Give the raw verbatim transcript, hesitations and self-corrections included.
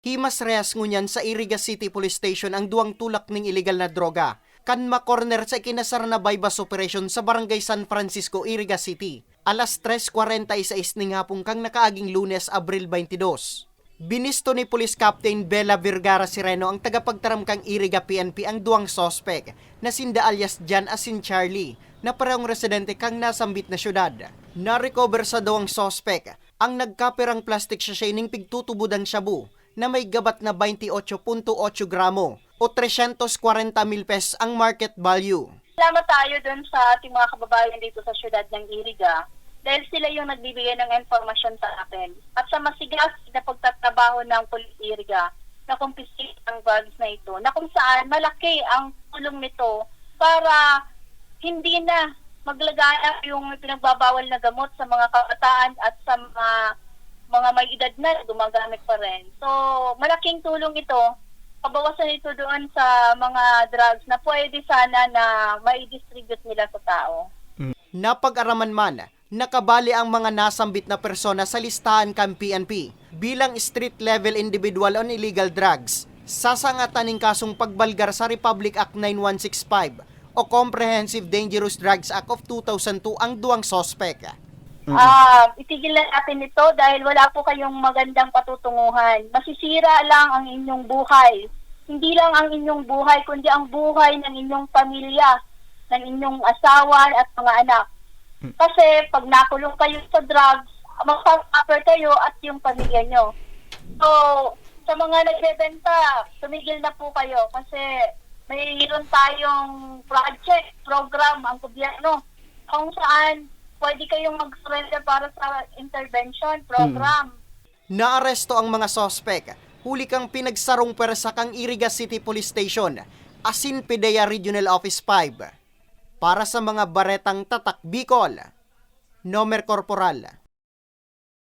Himas rehas ngunyan sa Iriga City Police Station ang duwang tulak ning iligal na droga, kan makorner sa ikinasara na buy-bust operation sa Barangay San Francisco, Iriga City, alas tres kwarenta y seis ning hapon kan nakaaging Lunes, Abril twenty-two. Binisto ni Police Captain Bella Vergara Sereno, ang tagapagtaram kan Iriga P N P, ang duwang suspek na sinda alias Jan asin Charlie, na parehong residente kan nasambit na syudad. Na-recover sa duwang suspek ang nagkapirang plastic sachet ning pigtutubod ang shabu na may gabat na twenty-eight point eight gramo o tresyentos kwarenta mil pesos ang market value. Salamat tayo dun sa ating mga kababayan dito sa siyudad ng Iriga dahil sila yung nagbibigay ng impormasyon sa akin at sa masigasig na pagtatrabaho ng Police Iriga na kumpiskit ang drugs na ito, na kung saan malaki ang tulong nito para hindi na maglaganap yung pinagbabawal na gamot sa mga kabataan at sa mga, mga may edad na gumagamit pa rin. So, malaking tulong ito, kabawasan ito doon sa mga drugs na pwede sana na mai-distribute nila sa tao. Napag-araman man, nakabali ang mga nasambit na persona sa listahan kan P N P bilang street-level individual on illegal drugs, sasangatan ning kasong pagbalgar sa Republic Act nine one six five o Comprehensive Dangerous Drugs Act of two thousand two ang duwang suspek. Ah, itigil na natin ito dahil wala po kayong magandang patutunguhan. Masisira lang ang inyong buhay. Hindi lang ang inyong buhay, kundi ang buhay ng inyong pamilya, ng inyong asawa at mga anak. Kasi pag nakulong kayo sa drugs, magsasuffer kayo at yung pamilya nyo. So, sa mga nagbebenta, tumigil na po kayo kasi mayroon tayong project, program ang gobyerno kung saan pwede kayong mag-surrender para sa intervention program. Naaresto ang mga suspek huli kan pinagsarong pwersa kan Iriga City Police Station asin PDEA Regional Office five. Para sa mga Baretang Tatak Bicol, Nomer Corporal.